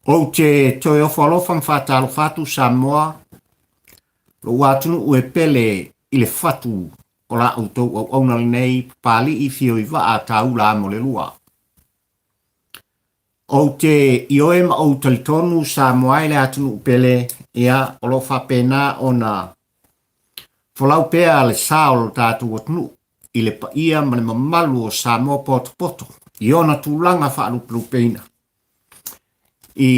Ou te toe ofo alofa ma faatalofa atu Samoa, lou atunuu e pele i le fatu o la outou auauna lenei Papalii Fioivaa Taula Amolelua. Ou te ioe ma ou talitonu Samoa e le atunuu pele, ia, o lo o faapena ona folau pea le sa o lo tatou atunuu i le paia ma le mamalu o Samoa potopoto i ona tulaga faalupelupeina i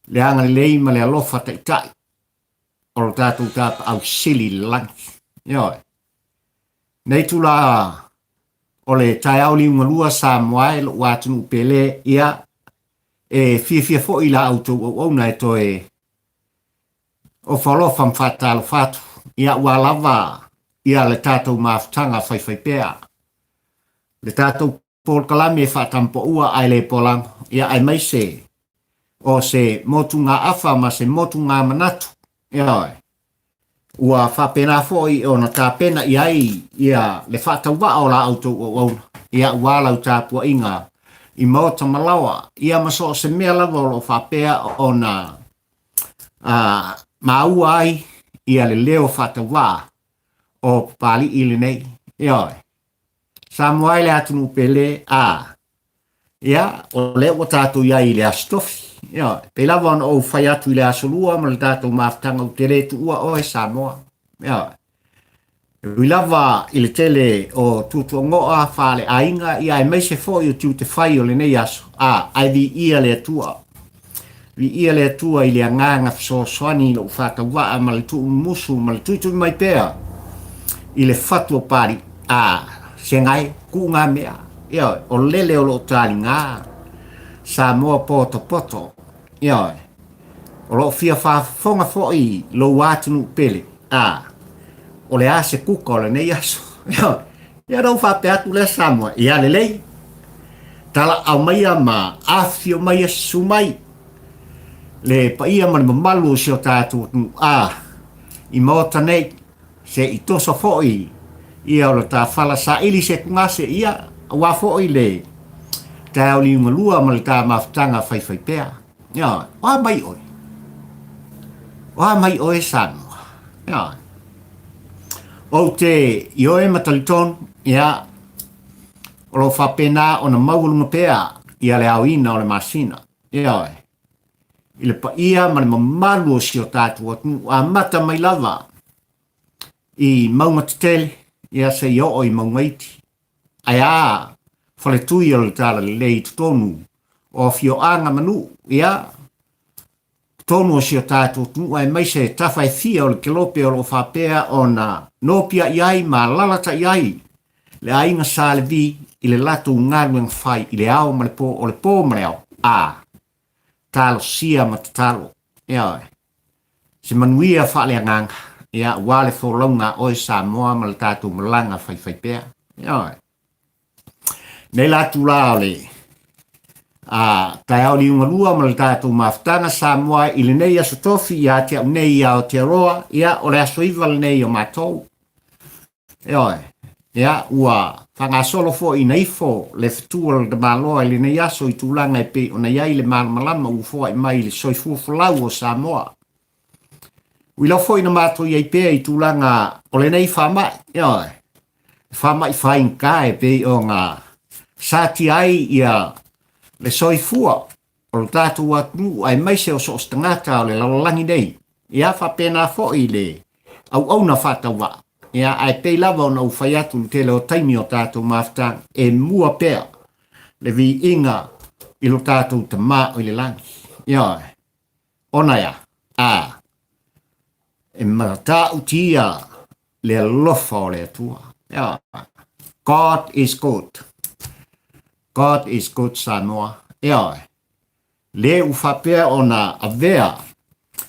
le agalelei ma le alofa taitai o lo tatou Tapaau Sili i le lagi. Ioe. Nei itula o le taeao liugalua Samoa e lou atunuu pele, ia, e fiafia foi la outou auauna e toe ofo alofa ma faatalofa atu, ia, ua lava ia le tatou mafutaga faifaipea. Le tatou polokalame e faatampoua ae le polago, ia, aemaise o se motugaafa ma se motugamanatu, ioe, ua faapena foi ona tapena i ai ia le faatauvaa o la outou auauna, ia, aua lau tapuaiga i maota ma laoa, ia, ma so o se mea lava o lo o faapea ona maua ai ia le leo faatauvaa o Papalii lenei, ioe. Samoa e le atunuu pele, a ia, o lea ua tatou i ai i le Aso Tofi. Ia, pei lava ona ou fai atu i le Aso Lua ma le tatou mafutaga, ou te le tuua oe Samoa. Ia, e ui lava i le tele o tuatuagoa faaleaiga, ia, aemaise foi o tiute fai o lenei aso, a, ae viia le Atua. Viia le Atua i le agaga fesoasoani i lou faatauvaa ma le tuumumusu ma le tuitui mai pea i le fatu o Pali. A, segae, kuuga mea, ioe, o lele o loo taliga Samoa potopoto, ioe, o loo fia faafofoga foi lou atunuu pele, a, o le a se kuka o lenei aso, ioe. Ia ona ou faapea atu lea Samoa, ia lelei, talaau maia ma afifio maia susu mai le paia ma le mamalu o si o tatou atunuu a i maota nei, se i toso foi ia o le ta fala saili se tugase, ia, aua foi le taeao liugalua ma le ta mafutaga faifaipea. Ia, o a mai oe? O a mai oe Samoa? Ia, ou te ioe ma talitonu, ia, o lo o faapena ona maualuga pea ia le aoina o le masina, ioe, i le paia ma le mamalu o si o tatou atunuu, amata mai lava i mauga tetele, ia, seia oo i mauga iti, ae a faletui o le talalelei i totonu o afioaga ma nuu, ia, totonu o si o tatou atunuu, aemaise tafa e fia o le kelope o lo o faapea ona nopiai ai ma alalatai ai le aiga Sa Levi i le latou galuega fai i le ao ma le po, o le po ma le ao, a talosia ma tatalo, ioe, se manuia faaleagaga, ia, aua le folauga a oe Samoa ma le tatou malaga faifaipea, ioe. Nei la tula o le a taeao liugalua ma le tatou mafutaga Samoa i lenei aso tofi ia te au nei i Aotearoa, ia, o le aso 9 lenei o matou. Ioe, ia, ua faagasolo foi ina ifo le fetu o le tamaloa i lenei aso i tulaga e pei ona i ai le malamalama ua foai mai i le soifua folau o Samoa. Ui lau foi na matou i ai pea i tulaga o lenei faamai, ioe, faamai faigata e pei ona satia ai ia le soifua o lo tatou atunuu aemaise o so o se tagata o le lalolagi nei. Ia faapena foi le auauna faatauvaa. Ia ae pei lava ona ou fai atu i le tele o taimi o tatou mafutaga, e mua pea le viiga i lo tatou Tama o i le lagi. Ioe. Ona e a? A, e matautia le alofa o le Atua. Ioe. God is good. God is good Samoa. Ioe. Le ua faapea ona avea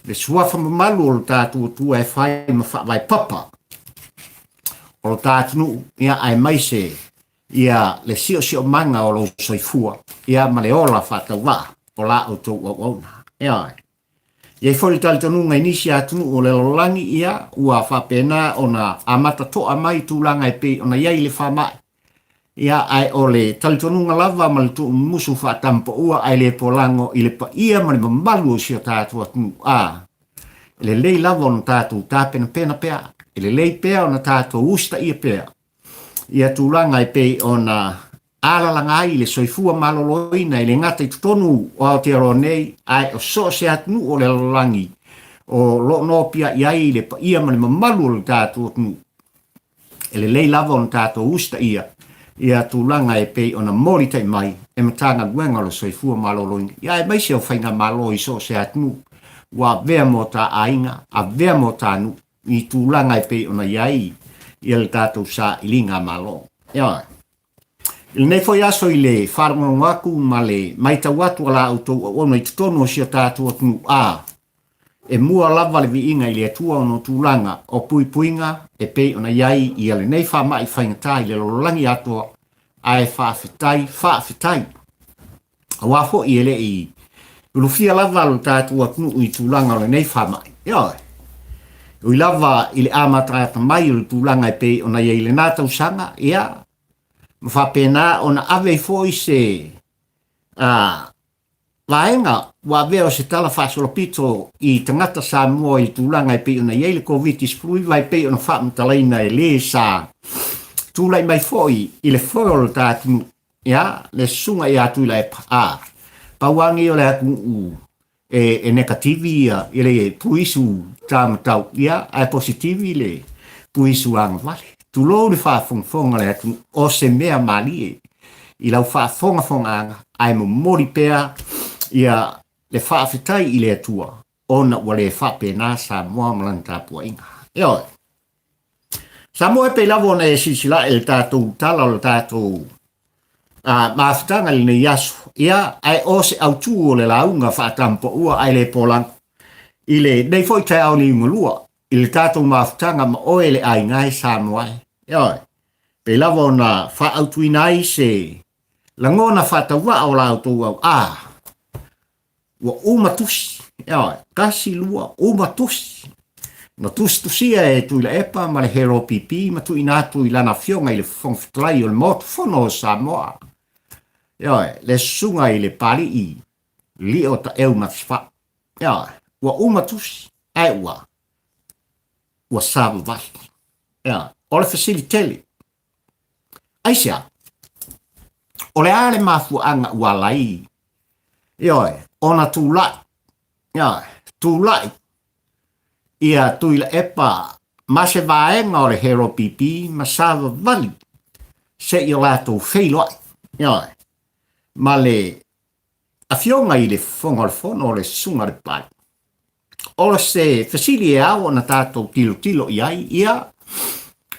le suafa mamalu o lo tatou Atua e fai ma faavae papa o lo ta atunuu, ia, aemaise ia le siosiomaga o lou soifua, ia, ma le ola faatauvaa o la outou auauna. Ioe. I ai foi le talitonuga i nisi atunuu o le lalolagi, ia, ua faapena ona amata toa mai tulaga e pei ona i ai le faamai. Ia, ae o le talitonuga lava ma le tuumumusu faatampaua ae le polago i le paia ma le mamalu o si o tatou atunuu, a, e lelei lava ona tatou tapenapena pea, e lelei pea ona tatou usitaia pea ia tulaga e pei ona alalaga ai le soifua maloloina e le gata i totonu o Aotearoa nei, ae o so o se atunuu o le lalolagi o lo o nopiai ai le paia ma le mamalu o le tatou atunuu. E lelei lava ona tatou usitaia ia tulaga e pei ona molitai mai e Matagaluega o le Soifua Maloloina, ia aemaise o faigamalo i so o se atunuu ua avea ma o ta aiga, avea ma o ta nuu i tulaga e pei ona i ai ia le tatou sailiga malo. Ioe. I lenei foi aso i le faalogologo atu ma le matau atu a la outou auauna i totonu o si o tatou atunuu, a, e mua lava le viiga i le Atua ona o tulaga o puipuiga e pei ona i ai ia lenei faamai faigata i le lalolagi atoa, ae faafetai, faafetai. Aua foi e le i ulufia lava lo tatou atunuu i tulaga o lenei faamai. Ioe. Ui lava i le amataata mai o le tulaga e pei ona i ai i lena tausaga, ia, ma faapena ona ave ai foi se a, vaega ua avea o se tala faasolopito i tagata Samoa i tulaga e pei ona i ai le Koviti-19 e pei ona faamatalaina e le sa tulai mai foi i le foe o le ta atunuu. Ia, le susuga ia Tuilaepa, a, pau lava nei o le atunuu e, e nekativi ia, i le puisu tāmatau, ia, ae positivi le puisu agavale. Tulou le faafogafoga a le atunuu, o se mea malie i lau faafogafogaaga, ae momoli pea ia le faafetai i le Atua ona ua le faapena Samoa ma lana tapuaiga. Ioe. Samoa e pei lava ona e silasila i le tatou tala o le tatou mafutaga i lenei aso, ia, ae o se autu o le lauga faatampaua ae le polago i lenei foi taeao liugalua i le tatou mafutaga ma oe le aiga e Samoa e. Ioe. Pei lava ona faaautuina ai se lagona faatauvaa o la outou au a ua uma tusi, ioe, tasi, lua, uma tusi. Na tusitusia e Tuilaepa ma le HLPP ma tuuina atu i lana afioga i le Fofoga Fetalai o le Maota Fono o Samoa, ioe, le susuga i le Papalii Lio Taeu Matifa. Ioe, ua uma tusi, ae ua, ua savavali. Ioe, o le fesili tele, Aisea? O le a le mafuaaga ua ala ai, ioe, ona tulai, ioe, tulai ia Tuilaepa ma se vaega o le HLPP ma savavali se i o latou feiloai, ioe, ma le Afioga i le Fofoga o le Fono o le Susuga a le Papalii. O se fesili e ao ona tatou tilotilo i ai, ia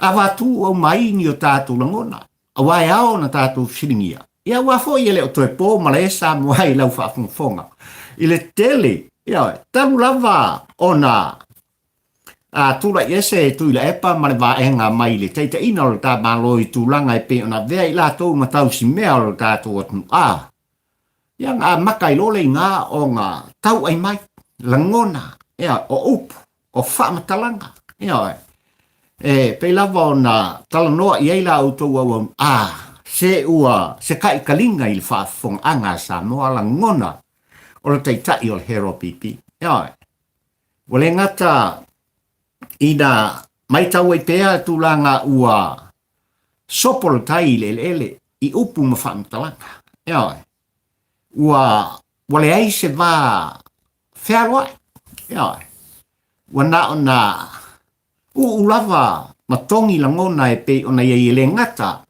avatu aumai ni o tatou lagona, aua e ao ona tatou fesiligia. Ia aua foi e le o toe po malae Samoa i lau faafogafoga i le tele, ia, talu lava ona a tulai ese Tuilaepa ma le vaega mai le taitaiina o le ta Malo i tulaga e pei ona avea i latou ma tausimea o le tatou atunuu. A, ia na amata ai loa le iga ona tauai mai lagona, ia, o upu, o faamatalaga, ia, e pei lava ona talanoa i ai la outou auauna, a, se ua se taitaliga i le faafofogaaga a Samoa lagona o le taitai o le HRPP. Ia, Ua le gata ina matau ai pea tulaga ua sopo le tai i le eleele i upu ma faamatalaga. Ioe. Ua, ua leai se va fealoai. Ioe. Ua na ona uu lava ma togi lagona e pei ona i ai e le gata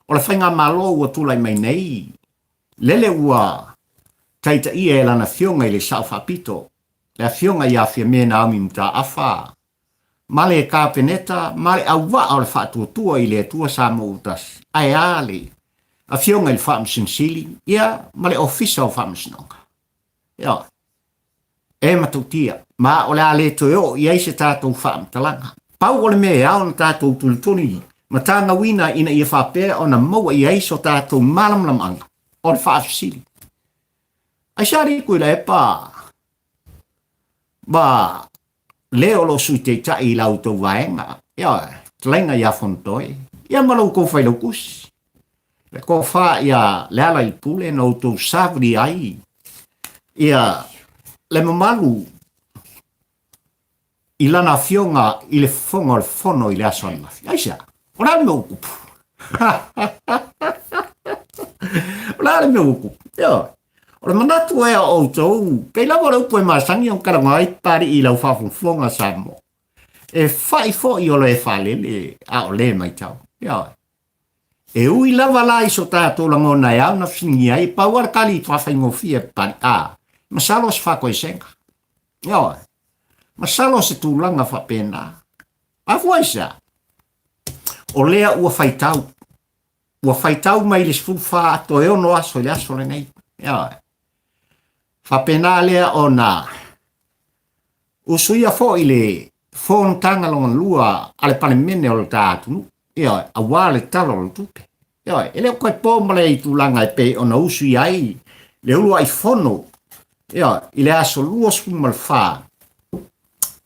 o le faigamalo ua tulai mai nei, lele ua taitaia e lana afioga i le Sao Faapito, le afioga ia Fiame Naomi Mataafa, ma le Kapeneta ma le auvaa o le Faatuatua i le Atua Samoa ua Tasi, ae a le afioga i le Faamasino Sili, ia, ma le Ofisa o Faamasinoga. Ioe. E matautia, ma o le a le toe oo i ai se tatou faamatalaga. Pau o le mea e ao ona tatou tulituli ma tagauina ina ia faapea ona maua i ai so tatou malamalamaaga, o le faafesili. Aisea alii Tuilaepa ma le o lo o Sui Taitai i la outou vaega, ioe, fetalaiga ia Fonotoe, ia ma lo outou Failautusi. Le tofa ia Lealailepule na outou savali ai ia le mamalu i lana afioga i le Fofoga o le Fono i le aso ananafi. Aisea? O le a le mea ua tupu? O le a le mea ua tupu? Ioe. O le manatu ea o outou, pei lava o le upu e masani ona talanoa ai Papalii i lau faafogafoga Samoa, e fai foi o le faalele a o le matau. Ioe. E ui lava la i so tatou lagona e ao ona fesiligia ai, e pau lava le tali faafaigofie a Papalii, a, masalo o se faatoesega. Ioe. Masalo o se tulaga faapena. Mafua i se a? O lea ua faitau. Ua faitau mai le 14 toe 6 aso i le aso lenei. Ioe. Faapena lea ona usuia foi le fonotaga lona lua a le Palemene o le ta atunuu, ioe, aua le Tala o le Tupe. Ioe, e le o toe po ma le tulaga e pei ona usuia ai le uluai fono, ioe, i le aso 24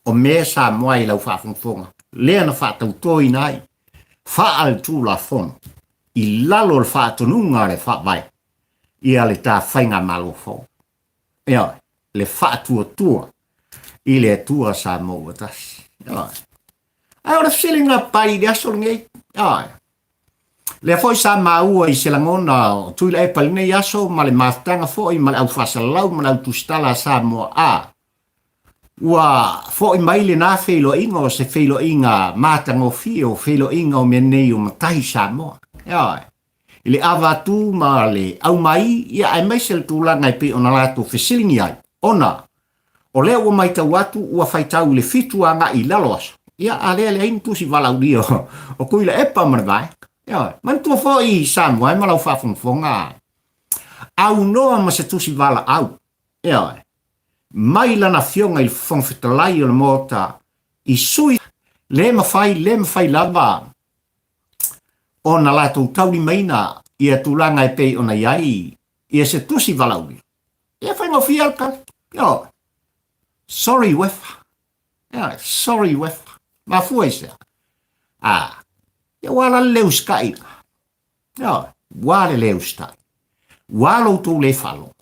o Me Samoa i lau faafogafoga, lea na faatautoina ai faa-le-Tulafono i lalo o le faatonuga a le Faavae ia le ta faigamalo fou. Ioe, le faatuatua i le Atua Samoa ua tasi. Ioe. Ae o le fesiliga pai i le aso lenei. Ioe. Lea foi sa maua i se lagona o Tuilaepa i lenei aso ma le mafutaga foi ma le au faasalalau ma le au tusitala a Samoa a ua foi mai lena feiloaiga o se feiloaiga matagofie o feiloaiga o mea nei o matai Samoa. Ioe. I le avatu ma le aumai, ia aemaise le tulaga e pei ona latou fesiligia ai, ona o lea ua matau atu ua faitau i le fitu agai i lalo aso, ia a lea leai ni tusi valaaulia o Tuilaepa ma le vaega. Ioe, manatua foi Samoa e ma lau faafogafoga, aunoa ma se tusi valaau, ioe, mai lana afioga i le Fofoga Fetalai o le Maota i sui le mafai, le mafai lava ona latou taulimaina ia tulaga e pei ona i ai ia se tusi valaaulia. Ia faigofie le tali. Ioe. Sorry UEFA. Ioe, sorry UEFA. Mafua i se a? Ah, ia ua ala le le usitai. Ioe, ua le le usitai. Ua lo outou le faalogo.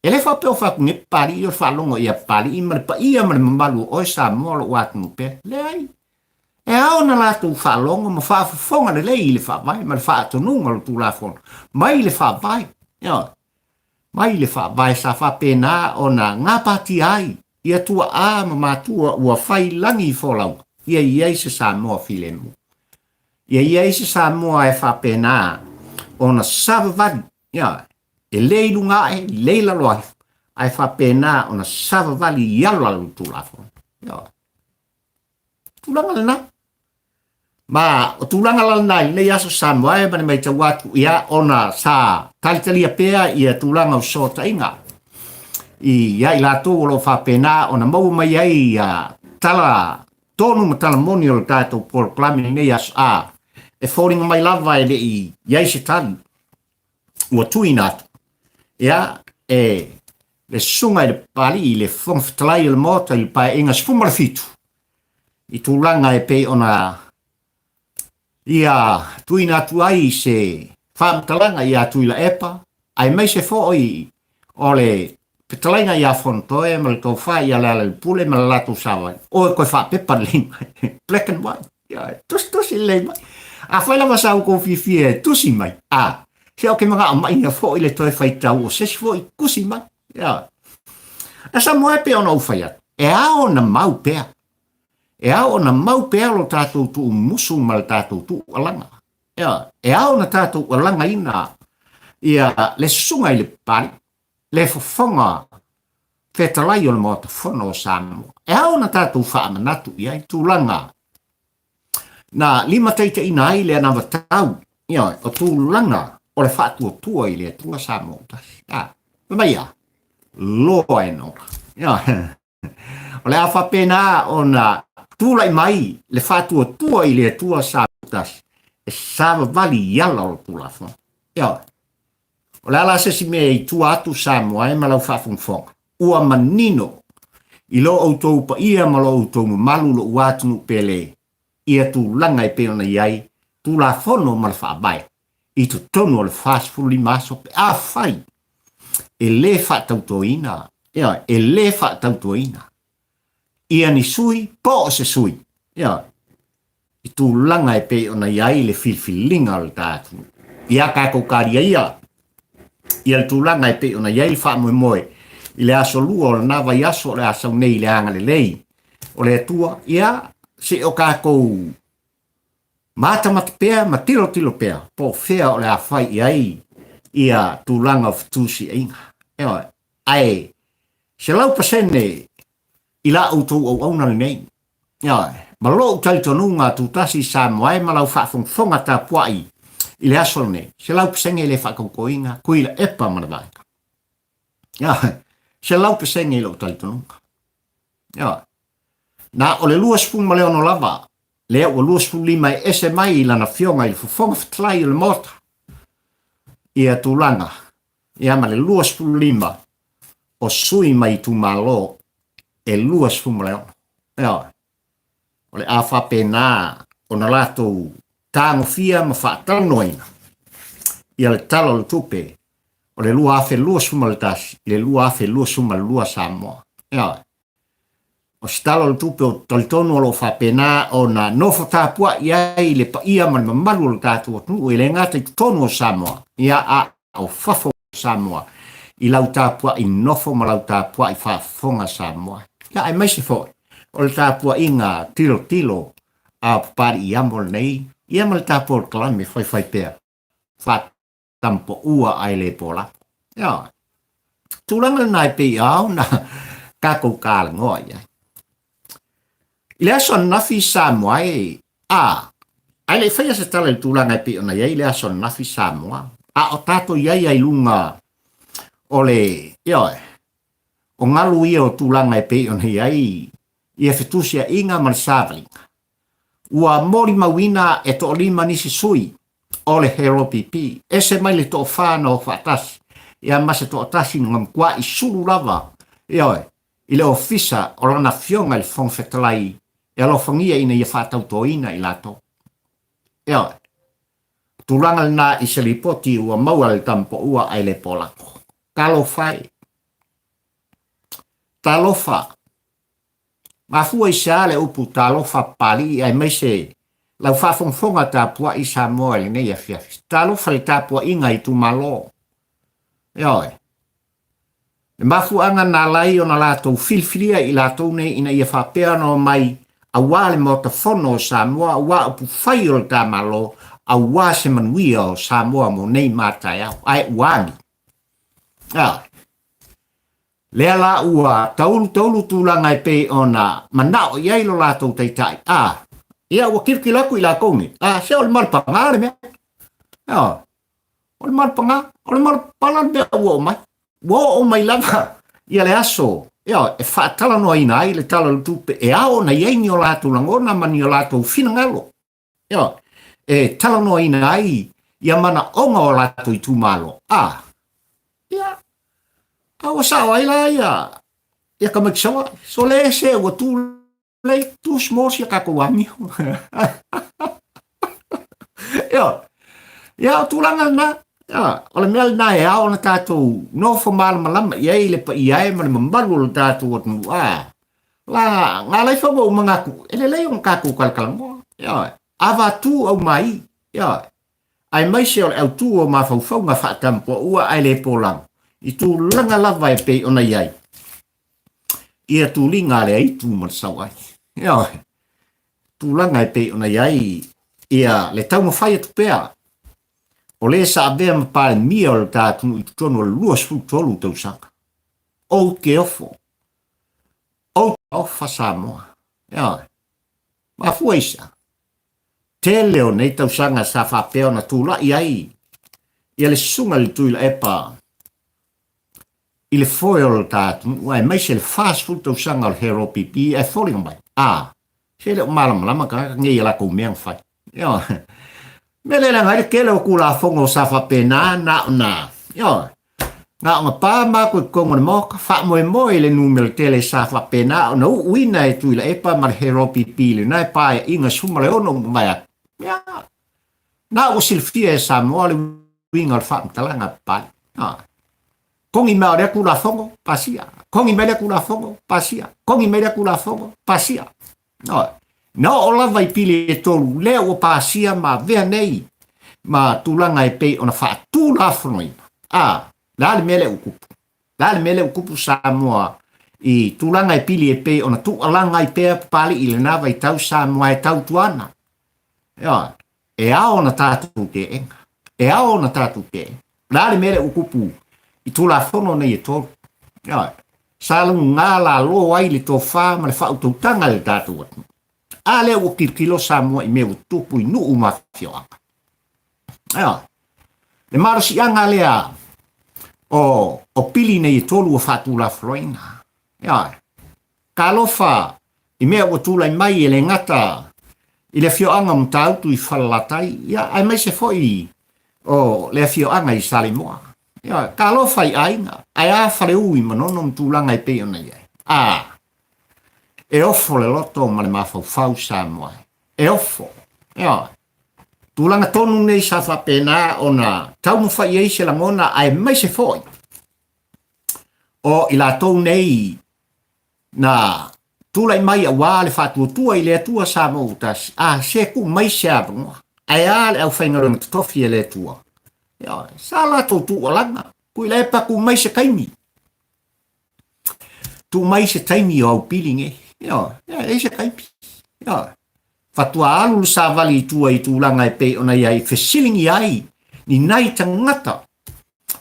E le faapea o fai atu nei Papalii o le faalogo ia Papalii ma le paia ma le mamalu o oe Samoa o lou atunuu pele. Leai. E ao ona latou faalogo ma faafofoga lelei i le Faavae ma le faatonuga o le Tulafono mai le Faavae. Ioe. Mai le Faavae sa faapena ona gapatia ai ia tuaa ma matua ua fai lagi i folauga, ia i ai se Samoa filemu. Ia i ai se Samoa e faapena ona savavali, ioe, e le i luga ae, le i lalo ae, ae faapena ona savavali i alo alo le Tulafono. Ioe. Tulaga lena. Ma o tulaga la lena i lenei aso Samoa e ma le matau atu ia ona sa talitalia pea ia tulaga o fesootaiga i ia i latou o lo o faapena ona maua mai ai ia tala tonu ma tala moni o le tatou polokalame i lenei aso a e foliga mai lava e le i i ai se tali ua tuuina atu ia e le susuga i le Papalii i le Fofoga Fetalai o le Maota i le Paeaiga 17 i tulaga e pei ona ia tuuina atu ai se faamatalaga ia Tuilaepa aemaise foi o le fetalaiga ia Fonotoe ma le tofa ia Lealailepule ma le latou savali. Oi koe faapepa lelei mai. Black and white. Ia, tusitusi lelei mai. Afai lava sa outou fiafia e tusi mai, a, se ou te manao mai ia foi le toe faitau o se isi foi tusi mai. Ia. A Samoa e pei ona ou fai atu, e ao ona mau pea. E ao ona mau pea lo tatou tuumusu ma le tatou tuualaga. Ia, e ao ona tatou alagaina ia le susuga i le Papalii, le fofoga fetalai o le Maota Fono o Samoa. E ao ona tatou faamanatu i ai tulaga na limataitaiina ai le anavatau, ioe, o tulaga o le faatuatua i le Atua Samoa ua tasi. A, fai mai a, law and order. Ioe. O le a faapena ona tulai mai le faatuatua i le Atua Samoa tasi e savavali i ala o le Tulafono. Ioe. O le a la se isi mea i tua atu Samoa e ma lau faafogafoga? Ua manino i lo outou paia ma lo outou mamalu lou atunuu pele ia tulaga e pei ona i ai Tulafono ma le Faavae. i totonu o le 45 aso pe afai e lē faatautoina, ioe, e lē faatautoina ia ni sui po o se sui, ioe, i tulaga e pei ona i ai le filifiliga o le ta atunuu. Ia tatou talia ia ia le tulaga e pei ona i ai le faamoemoe i le aso lua o lena vaiaso o le a sau nei i le agalelei o le Atua, ia se i o tatou matamata pea ma tilotilo pea po o fea o le a fai i ai ia tulaga o fetusiaiga. Ioe, ae 100% i la outou auauna lenei. Ioe, ma lou talitonuga tutasi Samoa e ma lau faafogafoga tapuai i le aso lenei, 100% le faatautoina Tuilaepa ma le Vaega. Ioe, 100% i lou talitonuga. Ioe, na o le 26 lava, lea ua 25 e ese mai i lana afioga i le Fofoga Fetalai o le Maota ia tulaga, ia ma le 25 o sui mai itumalo e 26. Ioe, o le a faapena ona latou tagofia ma faatalanoaina ia le Tala o le Tupe o le 2021 i le 2022 Samoa. Ioe. O se Tala o le Tupe ou te talitonu o lo o faapena ona nofo tapuai ai le paia ma le mamalu o le tatou atunuu e le gata i totonu o Samoa, ia a o fafo o Samoa i lau tapuai nofo ma lau tapuai faafofoga Samoa. Ia aemaise foi o le tapuaiga tilotilo a Papalii Amo lenei, ia ma le tapolokalame faifai pea faatampaua ae le polako. Ia, tulaga lena e pei a ona tatou talanoa i ai. I le aso ananafi Samoa e, a, ae le i faia se tala i le tulaga e pei ona i ai le aso ananafi Samoa, a o tatou i ai ai luga o le, ioe, o galu ia o tulaga e pei ona i ai ia fetusiaiga ma le savaliga. Ua molimauina e toalima nisi sui o le HLPP, ese mai le toafa na o faatasi, ia ma se toatasi na matuai sulu lava, ioe, i le ofisa o lana afioga i le Fofoga Fetalai e alofagia ina ia faatautoina i latou. Ioe, tulaga lena i se lipoti ua maua e le Tamapoua ae le polako. Talofa e! Talofa! Mafua i se a le upu talofa Papalii aemaise lau faafogafoga tapuai Samoa i lenei afiafi. Talofa i le tapuaiga i itumalo. Ioe. Le mafuaaga na ala ai ona latou filifilia i latou nei ina ia faapea ona omai aua le Maota Fono o Samoa, aua upufai o le ta Malo, aua se manuia o Samoa mo nei ma taeao. Ae ua agi. Ioe. Lea la ua taulu taulu tulaga e pei ona manao i ai lo latou taitai. A, ia ua kilokilo atu i latou nei. A, se o le malupagā le mea. Ioe. O le malupagā, o le malupala le mea ua oo mai. Ua oo mai lava ia le aso, ioe, e faatalanoaina ai le Tala o le Tupe e ao ona i ai ni o latou lagona ma ni o latou finagalo. Ioe, e talanoaina ai ia manaoga o latou itumalo. A, ia, a ua sao ai la ia, ia tamaiti Savaii. So le se ua too late, too small sia tatou amio. Ioe, ia o tulaga lena. Ia, o le mea lena e ao ona tatou nofo malamalama i ai le paia e ma le mamalu o le tatou atunuu. A, La, na alai foi ua ou manatu, e lelei ona tatou talatalanoa, ioe, avatu aumai, ioe, aemaise o le autu o mafaufauga faatamuaua ae le polago, i tulaga lava e pei ona i ai ia tuliga a le aitu ma le sauai, ioe, tulaga e pei ona i ai ia le taumafai atu pea o le sa avea ma Palemia o le ta atunuu i totonu o le 23 tausaga. Ou te ofo Ou te ofa Samoa. Ioe. Mafua i se a? Tele o nei tausaga sa faapea ona tulai ai ia le susuga i le Tuilaepa i le foe o le ta atunuu aemaise le 40 tausaga o le HLPP ae foliga mai, a, se le o malamalama tagata nei i a latou mea na fai. Ioe. Mea lea leaga ai le tele o Tulafono sa faapena na ona, ioe, na ona pa matou i totonu o le Maota, faamoemoe i le numera tele sa faapena ona uuina e Tuilaepa ma le HLPP i lena paeaiga 16 ua mavae atu. Ia, Na ua silafia e Samoa le uiga o le faamatalaga a Papalii. Ioe. Kogi mai o lea Tulafono, pasia. Kogi mai lea Tulafono, pasia. Kogi mai lea Tulafono, pasia. Ioe. Na oo lava i pili e tolu, lea ua pasia ma avea nei ma tulaga e pei ona faatulafonoina. A, le a le mea lea ua tupu? Le a le mea lea ua tupu Samoa i tulaga e pili e pei ona tuualaga ai pea Papalii i lena vaitau Samoa e tautuana? Ioe. E ao ona tatou teena. E ao ona tatou teena. O le a le mea lea ua tupu i Tulafono nei e tolu? Ioe. Sa luga lalo ai le tofa ma le faautautaga i le tatou atunuu. A lea ua tilotilo Samoa i mea ua tupu i nuu ma afioaga. Ioe. Le malosiaga lea o, o pili nei e tolu ua faatulafonoina. Ioe. Talofa i mea ua tulai mai e le gata i le afioaga o Matautu i Falelatai, ia, aemaise foi o le afioaga i Saleimoa. Ia, talofa i aiga, ae a Faleu i Manono ma tulaga e pei ona i ai. A, e ofo le loto ma le mafaufau Samoa e. E ofo. Ia, tulaga tonu nei sa faapena ona taumafai ai se lagona aemaise foi o i latou nei na tulai mai aua le faatuatua i le Atua Samoa ua tasi, a se tuu mai se avanoa, ae a le aufaigaluega totofi a le Atua? Ioe, sa latou tuualaga, Tuilaepa tuu mai se taimi, tuu mai se taimi o au pili nei, ioe, e leai se taimi, ioe. Faatoa alu le savali i tua i tulaga e pei ona i ai, fesiligia ai ni nai tagata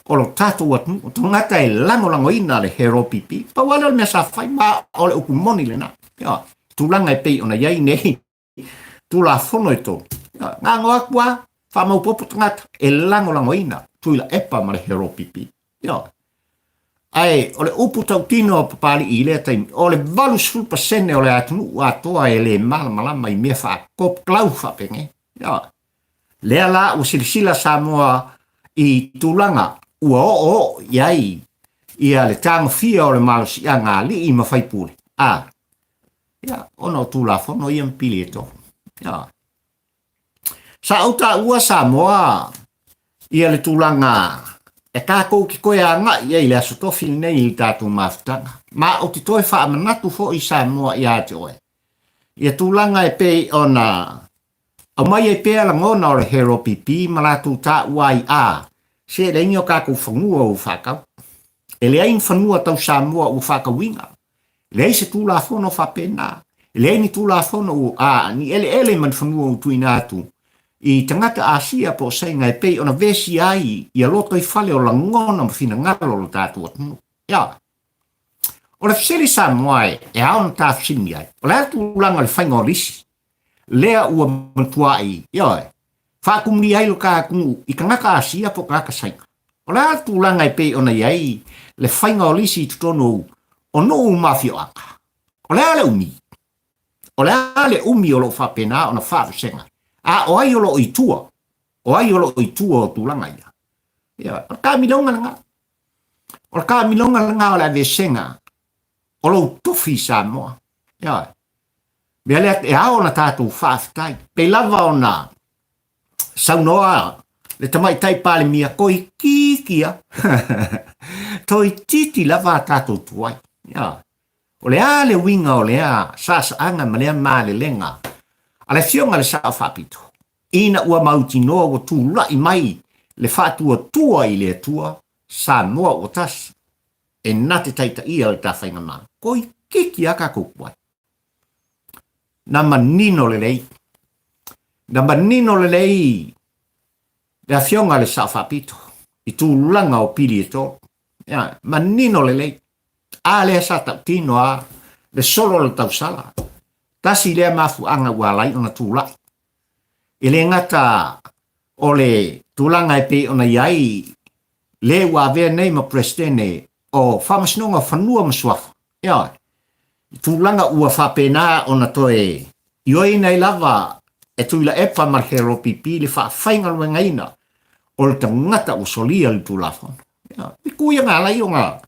o lo tatou atunuu, o tagata e lagolagoina le HRPP. Pau lava lea o le mea sa fai, ma o le upu moni lena. Ioe, tulaga e pei ona i ai nei Tulafono e tolu. Ioe, gago atu lava, faamaopoopo tagata e lagolagoina Tuilaepa ma le HRPP. Ioe. Ae o le upu tautino a Papalii i lea taimi, o le 80% o le atunuu atoa e le malamalama i mea faakopolau faapenei. Ioe. Lea la ua silasila Samoa i tulaga ua oooo i ai ia le tagofia o le malosiaga a alii ma faipule, a, ia, ona o Tulafono ia ma pili e tolu. Ioe. Sa ou taua Samoa ia le tulaga e tatou te toe agai i ai i le Aso Tofi lenei i le tatou mafutaga. Ma ou te toe faamanatu foi Samoa ia te oe ia tulaga e pei ona aumai ai pea lagona o le HRPP ma latou taua ai a se leai ni o tatou fanua ua faatau. E leai ni fanua tau Samoa ua faatauina. Leai se Tulafono faapena. E leai ni Tulafono ua, a, ni eleele ma ni fanua ua tuuina atu i tagata Asia po o Saina e pei ona vesia ai ia lotoifale o lagona ma finagalo o lo tatou atunuu. Ia. O le fesili Samoa e, e ao ona ta fesiligia ai, o le a le tulaga o le faiga o lisi? Lea ua matuai, ioe, faatumulia ai lo ta atunuu i tagata Asia po o tagata Saina. O le a le tulaga e pei ona i ai le faiga o lisi i totonu o nuu ma afioaga? O le a le umi? O le a le umi o lo o faapena ona faavasega ai? A o ai o lo o i tua? O ai o lo o i tua o tulaga ia? Ioe, o le taamiloga lena. O le taamiloga lena o le aveesega o lou tofi i Samoa. Ioe. Mea lea e ao ona tatou faafetai. Pei lava ona saunoa le tamaitai Palemia, toeitiiti a, toeitiiti lava a tatou tuai. Ioe. O le a le uiga o lea saasaaga ma lea malelega a le Afioga i le Sao Faapito, ina ua mautinoa ua tulai mai le faatuatua i le Atua, Samoa ua tasi, e na te taitaia le ta faigamalo. Toeitiiti a tatou tuai. Na manino lelei, na manino lelei le Afioga i le Sao Faapito i tulaga o pili e tolu. Ia, manino lelei. A lea sa tautino a le solo o le tausala. Tasi lea mafuaaga ua ala ai ona tulai. E le gata o le tulaga e pei ona i ai le ua avea nei ma Peresetene o Faamasinoga o Fanua ma Suafa, ioe, i tulaga ua faapena ona toe ioeina ai lava e Tuilaepa ma le HRPP le faafaigaluegaina o le tagata ua solia le Tulafono. Ioe, i ku ia na ala ai ona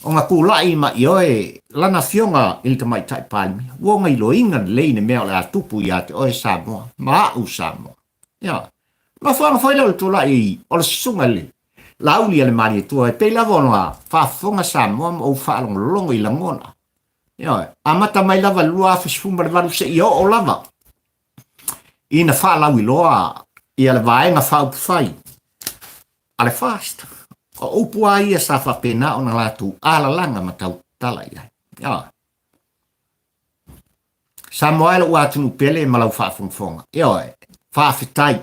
ona tulai ma ioe lana afioga i le Tamaitai Palemia, ua ona iloina lelei le mea o le a tupu ia te oe Samoa ma au Samoa. Ioe. Mafuaaga foi lea o le tulai o le susuga i le Laauli a le Malietoa e pei lava ona faafofoga Samoa ma ou faalogologo i lagona. Ioe, amata mai lava i le 2018 seia oo lava ina faalauiloa ia le Vaega Faaupufai a le FAST. O upu lava ia sa faapena ona latou alalaga ma tautala i ai. Ioe. Samoa e lou atunuu pele ma lau faafogafoga. Ioe, faafetai.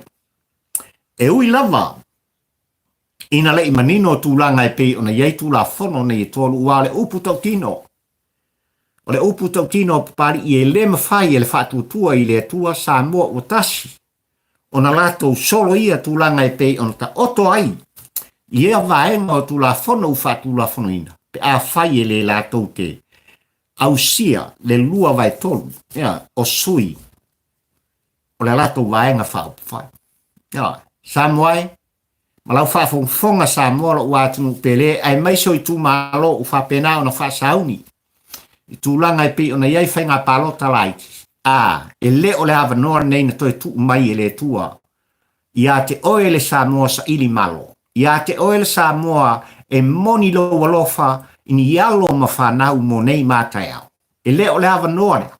E ui lava ina le i manino tulaga e pei ona i ai Tulafono nei e tolu, ua o le upu tautino, o le upu tautino a Papalii e le mafai e le faatuatua i le Atua Samoa ua tasi ona latou solo ia tulaga e pei ona taoto ai i ia vaega o Tulafono ua faatulafonoina pe afai e le latou te ausia le 2/3 o sui o le latou vaega faaupufai. Samoa e, ma lau faafogafoga Samoa lou atunuu pele, aemaise o itumalo ua faapena ona faasauni i tulaga e pei ona i ai faiga palota laiti, a e le o le avanoa lenei na toe tuu mai e le Atua ia te oe le Samoa saili malo, ia te oe le Samoa e moni lou alofa i ni alo ma fanau mo nei ma taeao. E le o le avanoa lea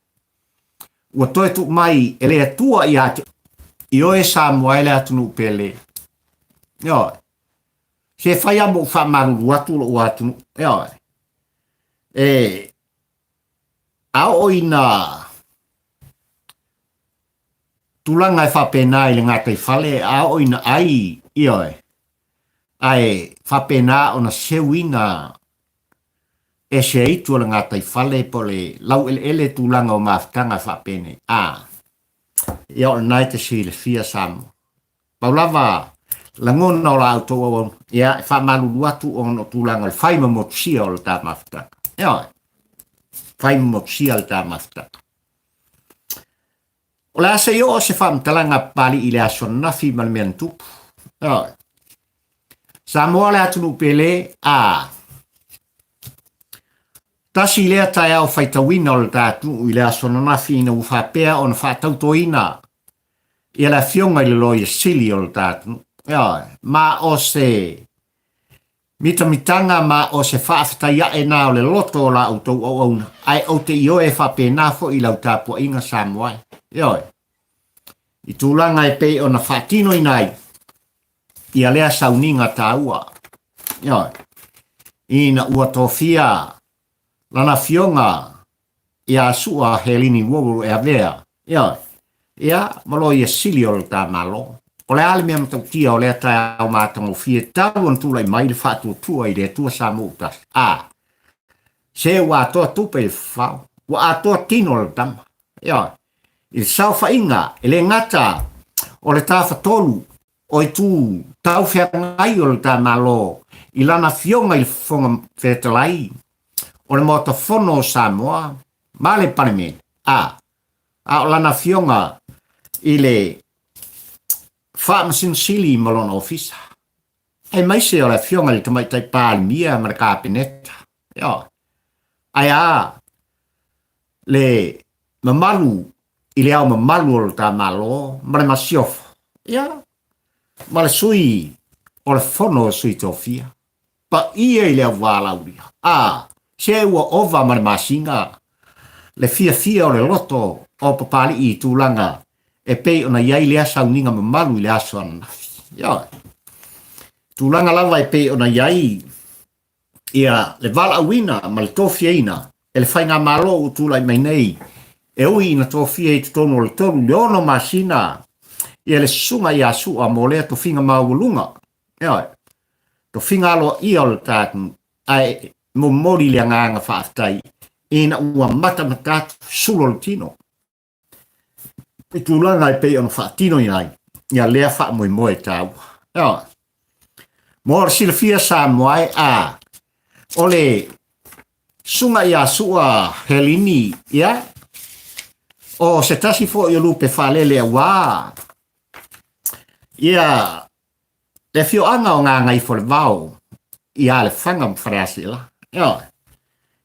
ua toe tuu mai e le Atua ia te i oe Samoa e le atunuu pele. Ioe. Se fai a mo faamalulu atu lou atunuu. Ioe. E a oo ina tulaga e faapena i le gataifale, a oo ina ai, ioe, ae faapena ona seuina e se aitu o le gataifale po o le laueleele tulaga o mafutaga faapenei. A, ia o lena e te silafia Samoa. Pau lava lagona o la outou auauna, ia e faamalulu atu ona o tulaga o le fai ma motusia o le ta mafutaga. Ioe, fai ma motusia le ta mafutaga. O le a se i oo se faamatalaga a Papalii i le aso ananafi ma le mea na tupu. Ioe. Samoa le atunuu pele, a tasi lea taeao faitauina o le ta atunuu i le aso ananafi ina ua faapea ona faatautoina ia le afioga i le Loia Sili o le ta atunuu. Ioe. Ma o se Mitamitaga ma o se faafetai ae na o le loto o la outou auauna, ae ou te ioe faapena foi i lau tapuaiga Samoa e. Ioe. I tulaga e pei ona faatinoina ai ia lea sauniga taua. Ioe. Ina ua tofia lana afioga ia Sua Helini Wowell e avea, ioe, ia, ma Loia Sili o le ta Malo. O le a le mea matautia o lea taeao matagofie talu ona tulai mai le faatuatua i le Atua Samoa ua tasi? A, se ua atoa tupe i le fafao, ua atoa tino o le tama. Ioe, i le saofaiga e le gata o le tafatolu o itu taufeagai o le ta Malo i lana afioga i le Fofoga Fetalai o le Maota Fono o Samoa ma le Palemene, a a o lana afioga i le Faamasino Sili ma lona ofisa, aemaise o le afioga i le Tamaitai Palemia ma le Kapeneta. Ioe. Ae a le mamalu i le ao mamalu o le ta Malo ma le Masiofo, ia, ma le sui o le Fono o Sui Tofia. Paia i le auvālaulia, a, se ua ova ma le masina le fiafia o le loto o Papalii i tulaga e pei ona i ai lea sauniga mamalu i le aso ananafi. Ioe. Tulaga lava e pei ona i ai ia le valaauina ma le tofiaina e le Faigamalo ua tulai mai nei, e ui ina tofia i totonu o le 3 i le 6 masina ia le susuga ia Sua mo lea tofiga maualuga, ioe, tofiga aloaia o le ta atunuu, ae momoli le agaga faafetai ina ua matamata atu sulu o le tino i tulaga e pei ona faatinoina ai ia lea faamoemoe taua. Ioe. Mo le silafia Samoa e, a o le susuga ia Sua Helini, ia, o se tasi foi o lupe faalele auā ia le afioaga o Gagaifoolevao ia Lefaga ma Faleaseela. Ioe.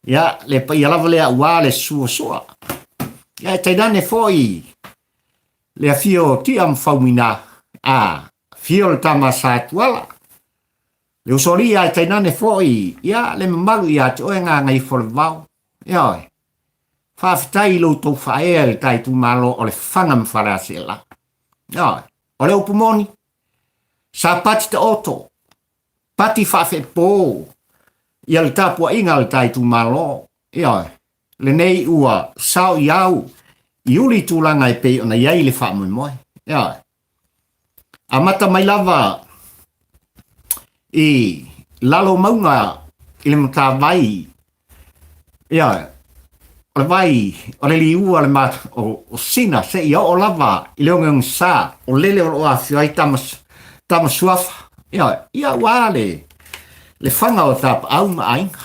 Ia, le paia lava lea auā le suasua. Ia, e tainane foi le afio o Tia ma Faumuina, a. Afio le tama sa Tuala, le usoalii ae tainane foi, ia, le mamalu ia te oe Gagaifolevao. Ioe. Faafetai i lo outou faaea i le ta itumalo o Lefaga ma Faleaseela. Ioe. O le upu moni, sa pati taoto, pati faafepo ia le tapuaiga a le ta itumalo. Ioe. Lenei ua sao i au i uli tulaga e pei ona i ai le faamoemoe. Ioe. Amata mai lava i lalo mauga i le matavai, ia, o le vai, o le liua le ma, o Sina, seia oo lava i le ogeogesā, o lele o lo o afifio ai tama, tama suafa. Ia, ia ua le, le faga o tapaau ma aiga.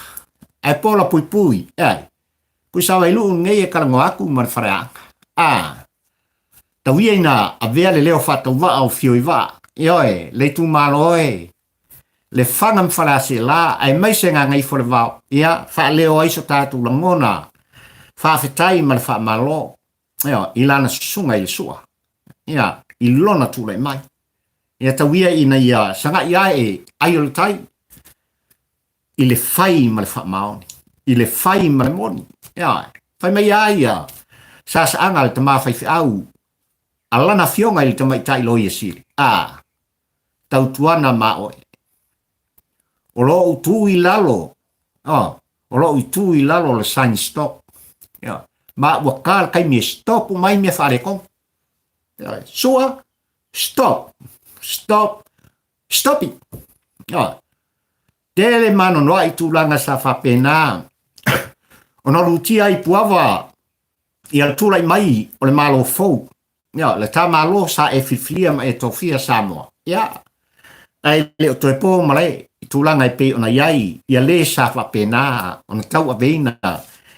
Ae pola puipui, e, Tuisavailuu lenei e talanoa atu ma le faleaga. A, tau ia ina avea le leo faatauvaa o Fioivaa, ioe, le itumalo e, Lefaga ma Faleaseela, aemaise Gagaifolevao, ia, faaleo ai so tatou lagona faafetai ma le faamalo, ioe, i lana susuga i le sua, ia, i lona tulai mai. Ia tau ia ina ia sagai ae ai o le tai, i le fai ma le faamaoni, i le fai ma le moni. Ia, fai mai a ia sasaaga a le tama faifeau a lana afioga i le tamaitai loia sili. A, tautuana ma oe. O lo ou tu i lalo, oh, o lo ou tu i lalo o le sign stop. Ia, ma ua ka le taimi e stop mai mea faaletonu. Ia, sua, stop, stop, stop it. Ia, tele manonoa i tulaga sa faapena ona lutia ai puava ia le tulai mai o le Malo fou. Ia, le ta Malo sa e filifilia ma e tofia Samoa. Ia, ae le o toe po malae i tulaga e pei ona i ai ia le sa faapena ona tauaveina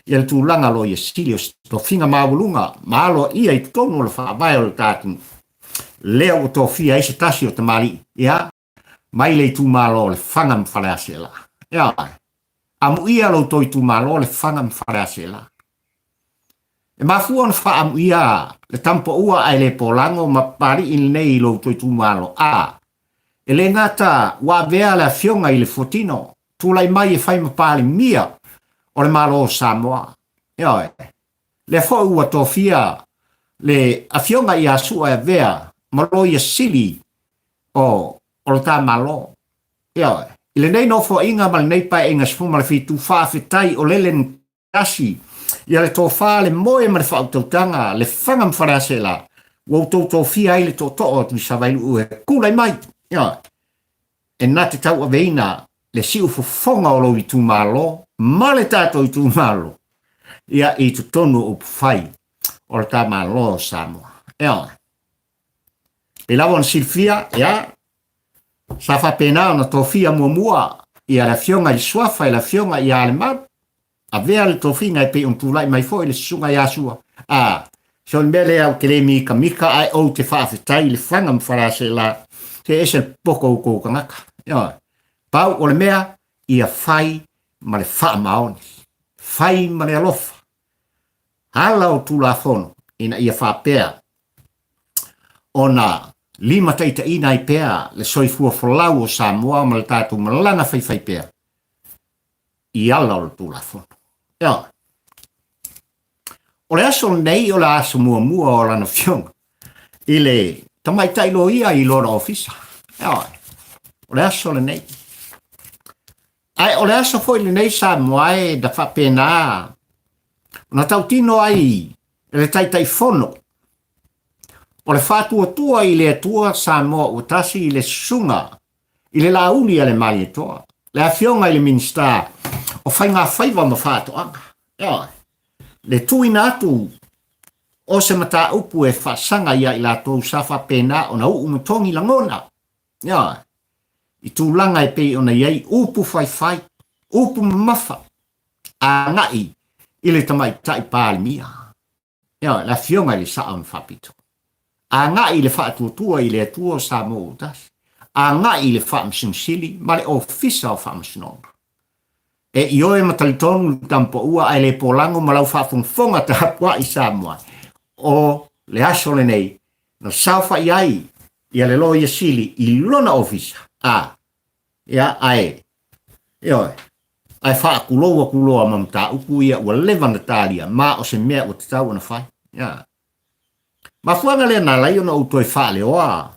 ia le tulaga loia sili o se tofiga maualuga ma aloaia i totonu o le faavae o le ta atunuu. Lea ua tofia ai se tasi o tamalii, ia, mai le itumalo o Lefaga ma Faleaseela. Ia, amuia lo outou itumalo o Lefaga ma Faleaseela. E mafua ona faaamuia le tamapaua ae le polago ma Papalii lenei i lo outou itumalo. A, e le gata ua avea le afioga i le Fuatino, tulai mai e fai ma Palemia o le Malo o Samoa. Ioe, lea foi ua tofia le afioga ia Sua e avea ma Loia Sili o o lo ta Malo. Ioe, i lenei nofoaiga ma lenei paeaiga 17, faafetai o lele na tasi ia le tofa, le moe ma le faautautaga, le faga ma Faleaseela, ua outou tofia ai le tootoo o Tuisavailuu e tulai mai, ioe, e na te tauaveina le siufofoga o lou itumalo ma le tatou itumalo, ia, i totonu o upufai o le ta Malo o Samoa. Ioe. Pei lava ona silafia, ia, sa faapena ona tofia muamua ia le afioga i le Suafa e le afioga ia Alemaru, avea le tofiga e pei ona tulai mai foi le susuga ia Sua. A, so le mea lea ou te le mikamika ae ou te faafetai i Lefaga ma Faleaseela, se ese le poko o outou tagata. Ioe. Pau o le mea, ia fai ma le faamaoni, fai ma le alofa, ala o Tulafono ina ia faapea ona limataitaiina ai pea le soifua folau o Samoa ma le tatou malaga faifaipea i ala o le Tulafono. Ioe. O le aso lenei o le aso muamua o lana afioga i le tamaitai loia i lona ofisa. Ioe. O le aso lenei. Ae o le aso foi lenei Samoa e na faapena ona tautino ai e le Taitaifono o le faatuatua i le Atua Samoa ua tasi i le susuga i le Laauli a le Malietoa, le afioga i le Minisita o Faigafaiva ma Faatoaga. Ioe. Le tuuina atu o se mataupu e faasaga ia i latou sa faapena ona uu ma togi lagona. Ioe. I tulaga e pei ona i ai upu faifai, upu mamafa, agai i le tamaitai Palemia. Ioe, le afioga i le Sao na Faapito. Agai i le faatuatua i le Atua o Samoa ua tasi. Agai i le Faamasino Sili ma le Ofisa o Faamasinoga. E ioe ma talitonu le tamapaua ae le polago ma lau faafogafoga tapuai Samoa. O le aso lenei na saofai ai Ia le Loia Sili i lona ofisa, a, ia, ae, ioe, ae faatulou atu loa ma mataupu ia ua leva ona talia, ma o se mea ua tatau ona fai. Ia. Mafuaaga lea na ala ai ona ou toe faaleoa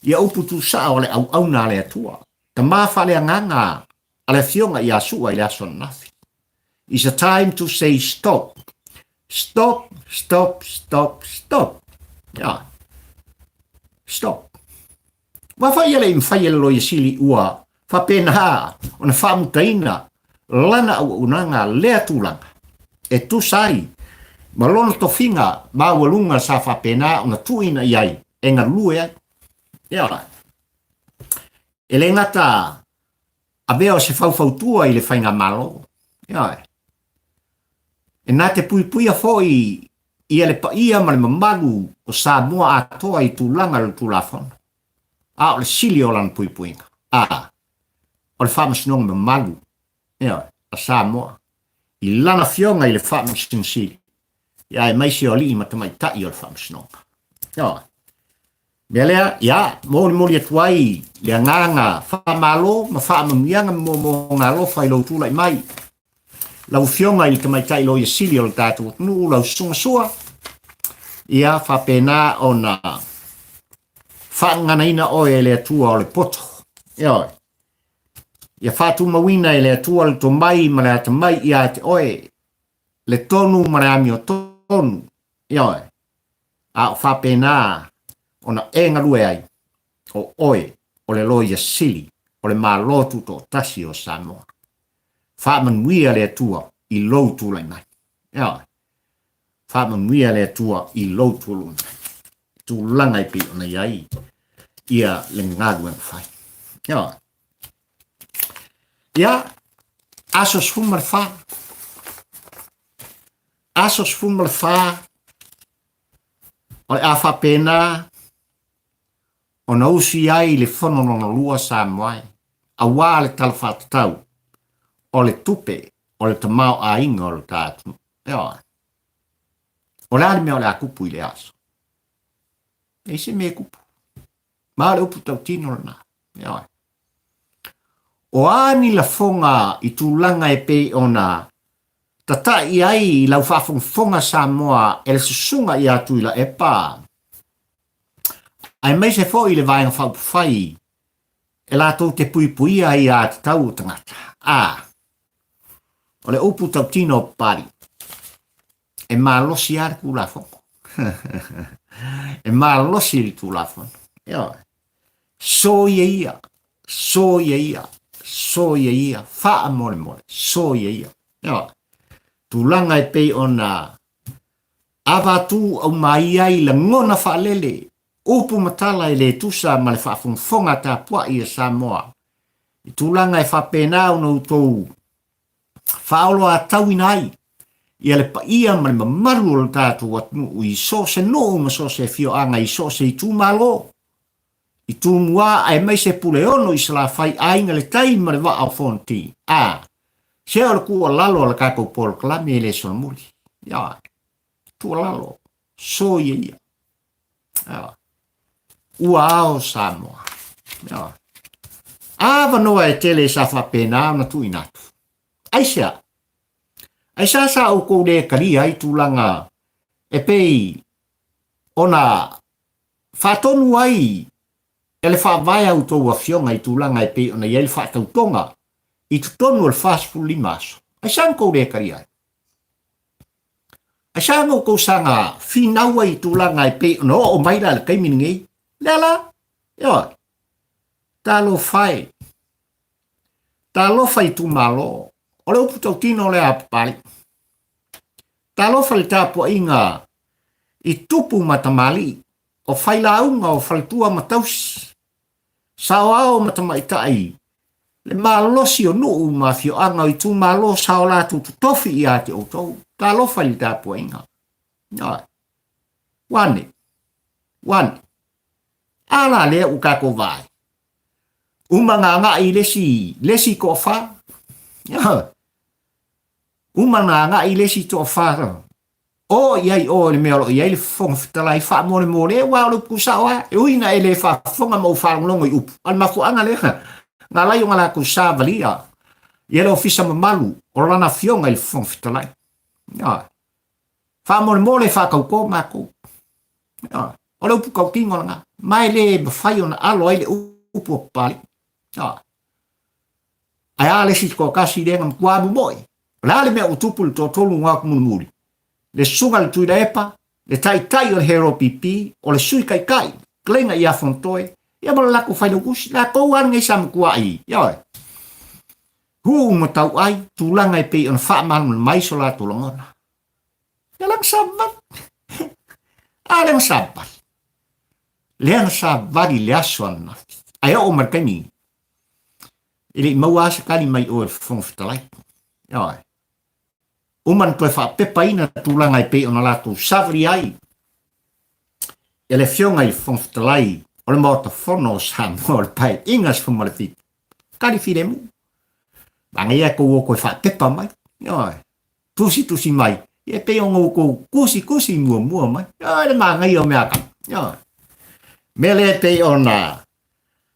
ia upu tuusao a le auauna a le Atua, tama faaleagaga a le Afioga ia Sua i le aso ananafi. It's a time to say stop. Stop, stop, stop, stop. Yeah. Stop. Ua fai e le i mafai e le Loia Sili ua faapena ona faamutaina lana auaunaga lea tulaga e tusa ai ma lona tofiga maualuga sa faapena ona tuuina i ai e galue ai. Ia, e le gata avea o se faufautua i le faigamalo, ioe, e na te puipuia foi ia le paia ma le mamalu o Samoa atoa i tulaga o le Tulafono, a o le sili o lana puipuiga, a o le faamasinoga mamalu, ioe, a Samoa i lana afioga i le Faamasino Sili, ia aemaise o alii ma tamaitai o le Faamasinoga. Ioe. Mea lea, ia, molimoli atu ai le agaga faamalo ma faamanuiaga ma moomooga alofa i lou tulai mai. Lau Afioga i le Tamaitai Loia Sili o le tatou atunuu, lau Susuga Sua, ia faapena ona faaganaina oe e le Atua o le poto. Ioe. Ia faatumauina e le Atua le tomai ma le atamai ia te oe, le tonu ma le amiotonu. Ioe. A o faapena ona e galue ai, o oe o le Loia Sili o le Malo Tutoatasi o Samoa. Faamanuia le Atua i lou tulai mai. Ioe. Faamanuia le Atua i lou tulai mai. Tulaga e pei ona i ai ia le galuega fai. Ioe. Ia, aso 14. Aso 14, o le a faapena ona usi ai le fono lona lua Samoa e, auā le Tala Faatatau o le Tupe o le Tamaoaiga o le ta atunuu. Ioe. O le a le mea o le a tupu i lea aso? E leai se mea e tupu. Ma o le upu tautino lena. Ioe. O a ni lafoga i tulaga e pei ona tatai ai i lau faafogafoga Samoa e le susuga ia Tuilaepa, aemaise foi le Vaega Faaupufai e latou te puipuia ai aiatatau o tagata. A. O le upu tautino o Papalii, e malosi lava le Tulafono. E malosi le Tulafono. Ioe. Soia ia, soia ia, soia ia, faamolemole, soia ia. Ioe. Tulaga e pei ona avatu aumai ai lagona faalele, upu ma tala e le tusa ma le faafogafoga tapuai a Samoa i tulaga e faapena ona outou faaoloatauina ai ia le paia ma le mamalu o le tatou atunuu i so o se nuu ma so o se afioaga i so o se itumalo i Tumua aemaise Puleono i Salafai, Aiga le Tai ma le Vaa o Fonoti. A, se o le tuualalo a le tatou polokalame e le solomuli. Ia, tuualalo, soia ia. Ia. Ua ao Samoa. Ia. Avanoa e tele sa faapena ona tuuina atu. Aisea? Aisea sa outou le talia ai tulaga e pei ona faatonu ai e le Faavae a outou afioga i tulaga e pei ona i ai le faatautoga i totonu o le 45 aso? Aisea na outou le talia ai? Aisea na outou saga finau ai i tulaga e pei ona oo mai la i le taimi lenei? Lea la, ioe, talofa e, talofa itumalo, o le upu tautino lea a Papalii. Talofa i le tapuaiga i tupu ma tamalii, o failauga, o faletua ma tausi, saoao ma tamaitai, le malosi o nuu ma afioaga o itumalo sa o latou totofi ia te outou. Talofa i le tapuaiga. Ioe. Ua ane? Ua ane? A la lea ua tatou vaai. Uma na agai i le isi, le isi toafa. Ioe. Uma na agai i le isi toafa. O i ai oe i le mea o lo o i ai le Fofoga Fetalai, faamolemole, aua o le upu sao lava, e ui ina e le faafofoga ma ou faalogologo i upu, a o le mafuaaga lea na ala ai ona latou savalia ia le ofisa mamalu o lana Afioga i le Fofoga Fetalai. Ioe. Faamolemole faatauto matou. Ioe. O le upu tautino lena, ma e le mafai ona alo ai le upu a Papalii. Ioe. Ae a le isi toatasi lea na matua momoe? O le a le mea ua tupu i le toatolu na atu mulimuli? Le susuga i le Tuilaepa, le taitai o le Hero PP, o le Sui Taitai, Kleiga ia Fonotoe, ia ma le latou failautusi, latou lava lenei sa matuai, ioe, hu ma tauai, tulaga e pei ona faamalamalama ai so latou lagona. Ia lea na savali. A lea na savali. Lea na savali i le aso ananafi. Ae oo mai le taimi, e le i maua lava se tali mai oe le Fofoga Fetalai. Ioe. Uma na toe faapepaina tulaga e pei ona latou savali ai e le Afioga i le Fofoga Fetalai o le Maota Fono o Samoa o le Paeaiga 17. Tali filemu. Manaia e tou o toe faapepa mai. Ioe. Tusitusi mai, e pei ona outou tusitusi muamua mai. Ioe, le manaia o mea kau. Ioe. Mea lea e pei ona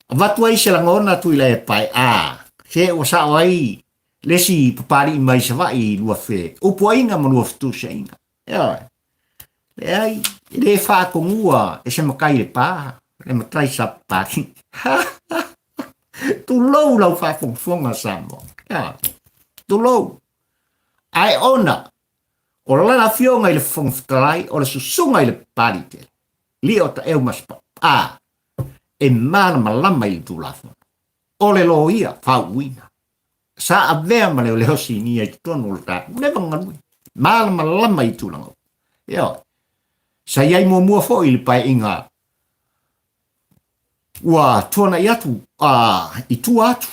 avatu ai se lagona Tuilaepa e a, se ua sao ai le isi papalii mai Savaii i lua fe upuaiga ma lua fetusiaiga. Ioe. Leai, e le faatonua e se matai le pa, le matai sa papalii. Tulou lau faafogafoga Samoa. Ioe. Tulou. Ae ona o lana afioga i le Fofoga Fetalai o le susuga i le Papalii tele, Lio Taeu Masepau, a e malamalama i le Tulafono, o le loia faauuina, sa avea ma leoleo sinia i totonu o le tatou leva galue, malamalama i tulaga uma. Ioe. Sa i ai muamua foi i le paeaiga Ua tuanai atu a i tua atu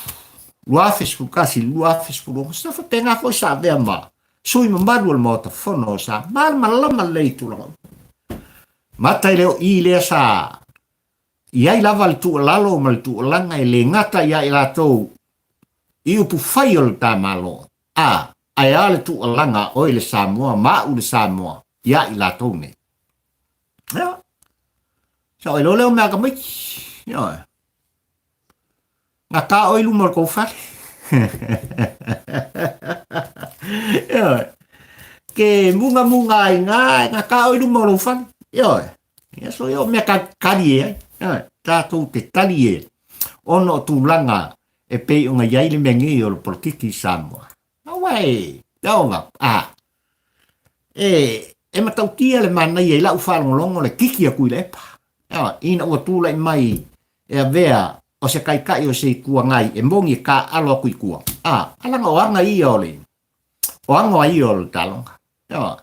2011 i le 2016, sa faapena foi sa avea ma sui mamalu o le Maota Fono sa malamalama lelei i tulaga uma. Mata i le o i lea sa i ai lava le tuualalo ma le tuualaga e le gata ia i latou i upufai o le ta Malo, a ae a le tuualaga a oe le Samoa ma au le Samoa ia i latou nei. Ia, sa oi loa lea o mea tamaiti. Ioe. Gata oi luma o le tou fale. Ioe. Ke mugamuga ai ngā, gata oi luma o lou fale. Ioe. Ia so ia o mea ka tali e ai. Ioe. Tātou te tali e ona o tulaga e pei ona i ai le mea nei o le polokiki i Samoa. Aua e, aua, a, e, e matautia le manaia i lau faalogologo le kiki atu i le epa. Ioe, ina ua tulai mai e avea o se taitai o se Itu Agai e moni e taaalo atu i tua, a, a leaga o aga ia o le, o aga ia o le taaloga. Ioe.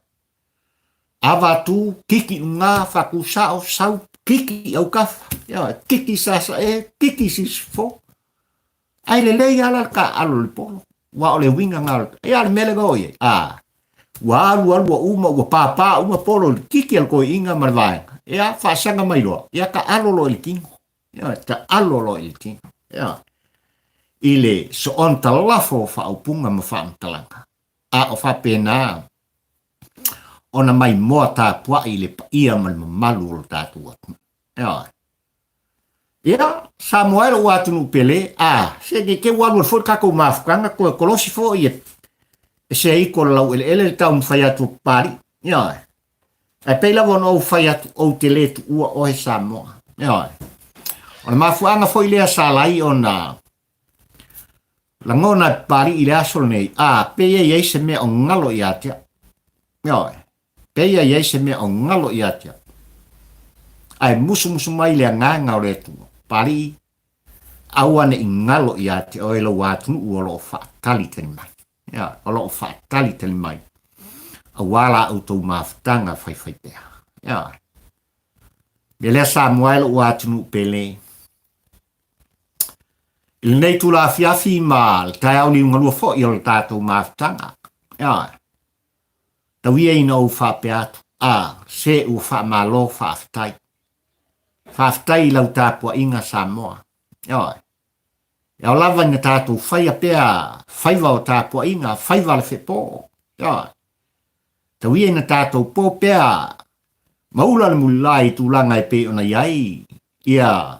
Ava atu, kiki i luga, faatusao, sau, kiki i autafa, ioe, kiki i sasae, kiki i sisifo. Ae lelei lava la le taaalo i le polo, aua o le uiga lena o le, ia le mea lea o i ai, a, ua alu alu ua uma, ua pāpā uma polo i le kiki a le toeaina ma le vaega, ia, faasaga mai loa, ia taaalo loa i le tino, ia, taaalo loa i le tino, ia, i le soona talafo o faaupuga ma faamatalaga, a o faapena ona maimoa tapuai i le paia ma le mamalu o le tatou atunuu. Ioe. Ia, Samoa e lou atunuu pele, a, se ne i te i ua alu alu foi le tatou mafutaga, toe kolosi foi e, e seiko le laueleele le taumafai atu o Papalii. Ioe. Ae pei lava ona ou fai atu, ou te le tuua oe Samoa. Ioe. O le mafuaaga foi lea sa ala ai ona lagona e Papalii i le aso lenei, a, pei e i ai se mea o galo ia te au. Ioe. Pei a i ai se mea o galo ia te au. Ae musumusu mai le agaga o le Atua, Papalii, aua ne i galo ia te oe lou atunuu o lo o faatalitali mai. Ia, o lo o faatalitali mai, aua la outou mafutaga faifaipea. Ia, mea lea Samoa e lou atunuu pele, i lenei itula afiafi ma le taeao liugalua foi o le tatou mafutaga. Ia, Tau ia ina ou faapea atu, A, se ua faamalo, faafetai. Faafetai i lau tapuaiga Samoa. Ioe. E ao lava ina tatou faia pea faiva o tapuaiga, faiva a le fepo. Ioe. Tau ia ina tatou po pea ma ula le mulila i tulaga e pei ona i ai ia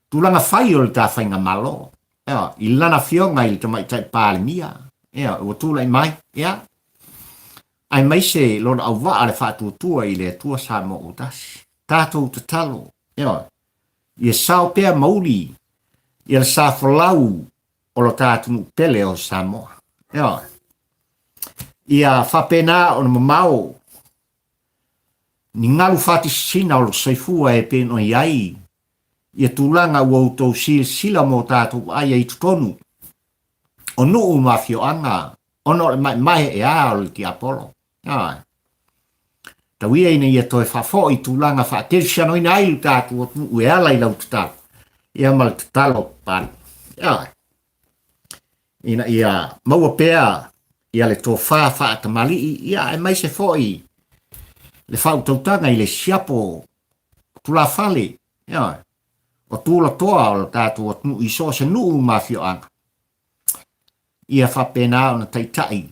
tulaga fai o le ta faigamalo, ioe, i lana afioga i le Tamaitai Palemia, ioe, ua tulai mai, ia, aemaise lona auvaa le faatuatua i le Atua Samoa ua tasi. Tatou tatalo, ioe, ia sao pea ma uli ia le sa folau o lo ta atunuu pele o Samoa. Ioe. Ia faapena ona mamao ni galu fatisina o lo soifua e pei ona i ai ia tulaga ua outou silasila mo tatou vaai ai i totonu o nuu ma afioaga ona o le maemae ea o le tiapolo. Ioe. Tau ia ina ia toe faafoi tulaga faakerisianoina ai lo tatou atunuu e ala i lau tatalo ia ma le tatalo Papalii. Ioe. Ina ia maua pea ia le tofa faatamalii ia aemaise foi le faautautaga i le siapo tulafale, ioe, o tulatoa o lo tatou atunuu i so o se nuu ma afioaga, ia faapena ona taitai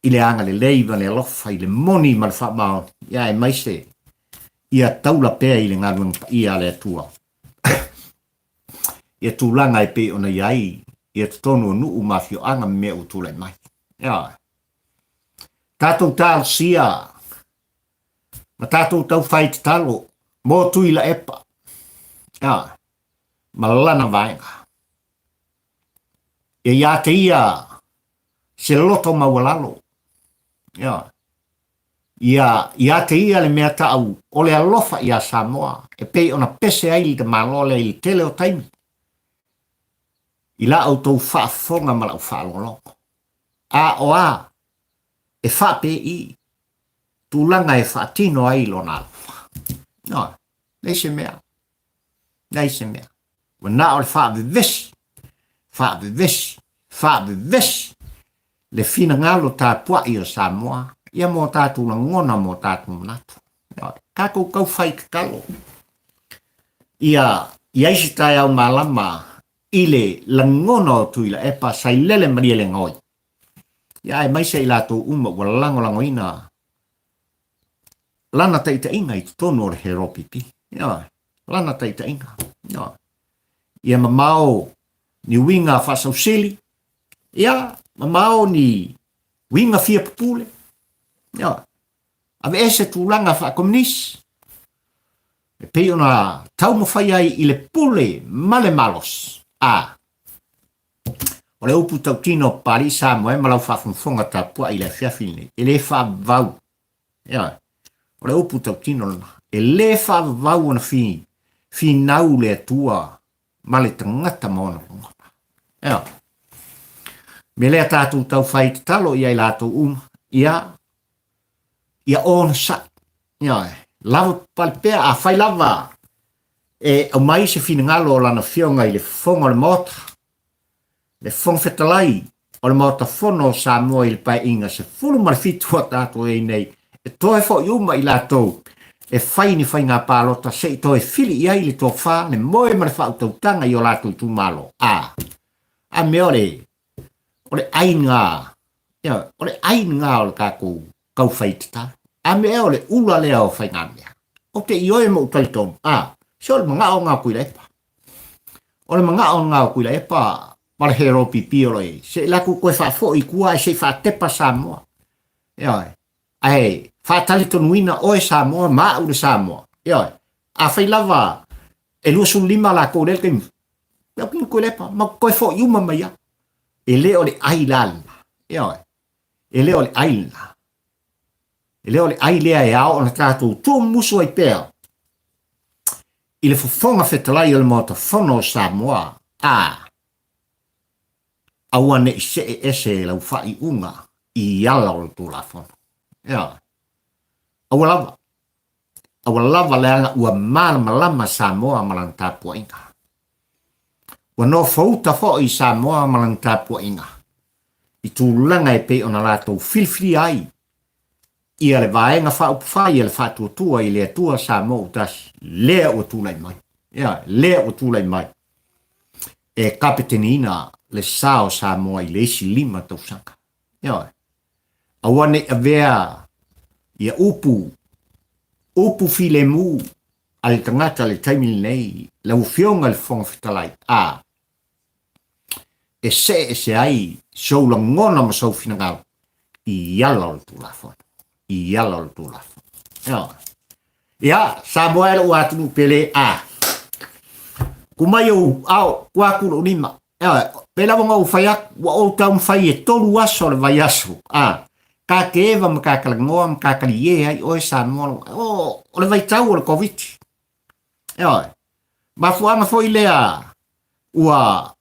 i le agalelei ma le alofa, i le moni ma le faamaoni, ia aemaise ia taula pea i le galuega paia a le Atua. Ia tulaga e pei ona i ai ia totonu o nuu ma afioaga ma mea ua tulai mai. Ioe. Tatou talosia ma tatou taufai tatalo mo Tuilaepa, ioe, ma lana vaega. Ia ia te ia se loto maualalo, ioe, ia ia te ia le mea taʻu o le alofa iā Samoa e pei ona pese ai le Malo lea i le tele o taimi i la outou faafofoga ma lau faalogologo. A o a e faapei tulaga e faatino ai lona alofa? Ioe, leai se mea, leai se mea. Ua na o le faavevesi, faavevesi, faavevesi le finagalo tapuai o Samoa ia mo tatou lagona mo tatou manatu. Tatou tau fai tatalo ia i ai se taeao malama i le lagona o Tuilaepa Sailele Malielegaoi, ia aemaise i latou uma ua lagolagoina lana taitaiga i totonu o le HRPP. Ioe, lana taitaiga. Ioe. Ia mamao ni uiga faasausili, ia mamao ni uiga fia pupule. Ioe. Aveese tulaga faakomunisi e pei ona taumafai ai i le pule ma le malosi. A o le upu tautino o Papalii Samoa e ma lau faafogafoga tapuai i le afiafi lenei, e le faavavau. Ioe. O le upu tautino lena. E le faavavau ona fi, finau le Atua ma le tagata ma ona lagona. Ioe. Me lea tatou taufai tatalo ia i latou uma, ia, ia onosai. Ioe. Lava papale pea, afai lava e aumai se finagalo o lana afioga i le Fofoga o le Maota, le Fofoga Fetalai o le Maota Fono o Samoa i le Paeaiga 17 ua tatou i ai nei, e toe foi uma i latou e fai ni faiga palota se i toe fili i ai le tofa, le moe ma le faautautaga i o latou itumalo. A, a mea o le, o le aiga, ia, o le aiga o le tatou tau fai tatalo. A mea ea o le ula lea o faigamea? Ou te ioe ma ou talitonu, a, se o le manao lena o Tuilaepa. O le manao lena o Tuilaepa ma le HRPP o lo o i ai, se i latou toe faafoi i tua ae se i faatepa Samoa. Ioe. Ae faatalitonuina oe Samoa ma au le Samoa. Ioe. Afai lava e 25 latou lea le taimi, ia kini Tuilaepa, ma toe foi uma mai lava. E le o le ai la lena. Ioe. E le o le ai lena. E le o le ai lea e ao ona tatou tuumusu ai pea i le Fofoga Fetalai o le Maota Fono o Samoa, a aua ne i see ese lau faaiuga i ala o le Tulafono. Ioe. Aua lava. Aua lava leaga ua malamalama Samoa ma lana tapuaiga. Ua nofouta foi Samoa ma lana tapuaiga i tulaga e pei ona latou filifilia ai ia le Vaega Faaupufai a le Faatuatua i le Atua Samoa ua Tasi, lea ua tulai mai. Ioe, lea ua tulai mai e kapeteniina le sa o Samoa i le isi 5 tausaga. Ioe. Aua ne i avea ia upu, upu filemu a le tagata i le taimi lenei, lau Afioga i le Fofoga Fetalai, a e see ese ai sou lagona ma sou finagalo i ala o le Tulafono, i ala o le Tulafono. Ioe. Ia, Samoa e lou atunuu pele, a kumai ou ao, ua aku lou lima. Ioe, pei lava ona ou fai atu, ua ou taumafai e tolu aso o le vaiaso, a ta te eva ma ta talanoa ma ta talie ai oe Samoa, o, o le vaitau o le Koviti. Ioe, mafuaaga foi lea ua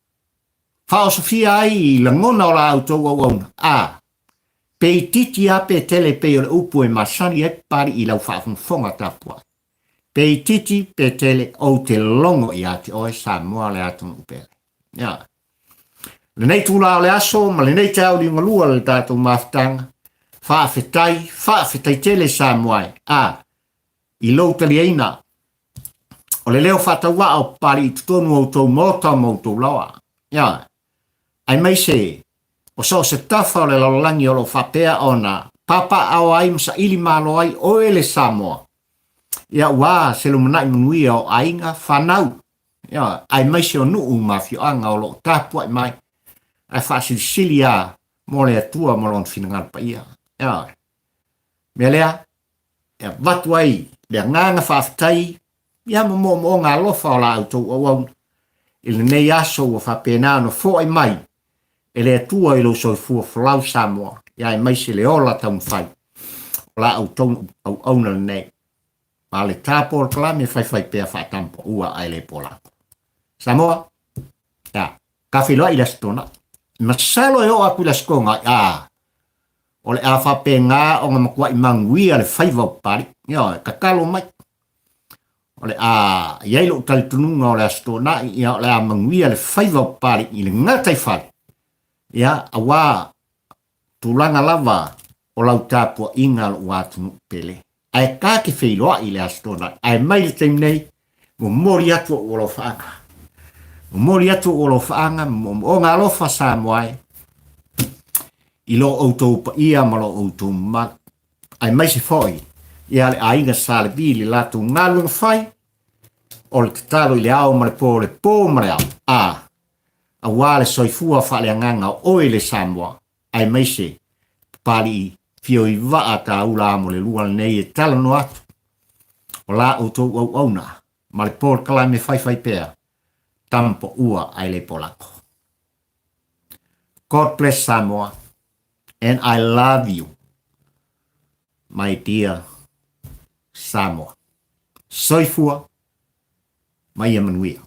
faaosofia ai i lagona o la outou auauna, a pe itiiti lava pe tele pei o le upu e masani ai Papalii i lau faafogafoga tapuai. Pe itiiti pe tele, ou te logo ia te oe Samoa le atunuu pele. Ioe. Lenei itula o le aso ma lenei taeao liugalua o le tatou mafutaga, faafetai, faafetai tele Samoa e, a i lou taliaina o le leo faatauvaa o Papalii i totonu o outou maota ma outou laoa. Ioe. Aemaise o so o se tafa o le lalolagi o lo o faapea ona papaaao ai ma saili malo ai oe le Samoa, ia ua se lumanai manuia o aiga, fanau, ioe, aemaise o nuu ma afioaga o lo o tapuai mai ae faasilisili lava mo le Atua ma Lona finagalo paia. Ioe. Mea lea, e avatu ai le agaga faafetai ia ma moomooga alofa o la outou auauna i lenei aso ua faapena ona foai mai e le Atua i lou soifua folau Samoa, ia aemaise le ola taumafai o la outou auauna lenei. Ma le ta polokalame faifaipea faatampaua ae le polako. Samoa, ia, ka feiloai i le Aso Toonai. Masalo e oo atu i le Aso Toonai, a, o le a faapena ona matuai manuia le faiva o Papalii. Ioe, tatalo mai. O le a i ai lou talitonuga o le Aso Toonai, ia, o le a manuia le faiva o Papalii i le gataifale, ia, aua tulaga lava o lau tapuaiga lou atunuu pele. Ae ta te feiloai i le Aso Toonai, ae mai le taimi nei, momoli atu ou alofaaga. Momoli atu ou alofaaga ma moomooga alofa Samoa e, i lo outou paia ma lo outou mamalu, aemaise foi ia le aiga Sa Levi i le latou galuega fai, o le tatalo i le ao ma le po, le po ma le ao, a, aua le soifua faaleagaga o oe le Samoa, aemaise Papalii Fioivaa Taula mo le lua lenei e talanoa atu o la outou auauna ma le polokalame faifaipea Tamapaua ae le Polako. God bless Samoa and I love you my dear Samoa. Soifua ma ia manuia.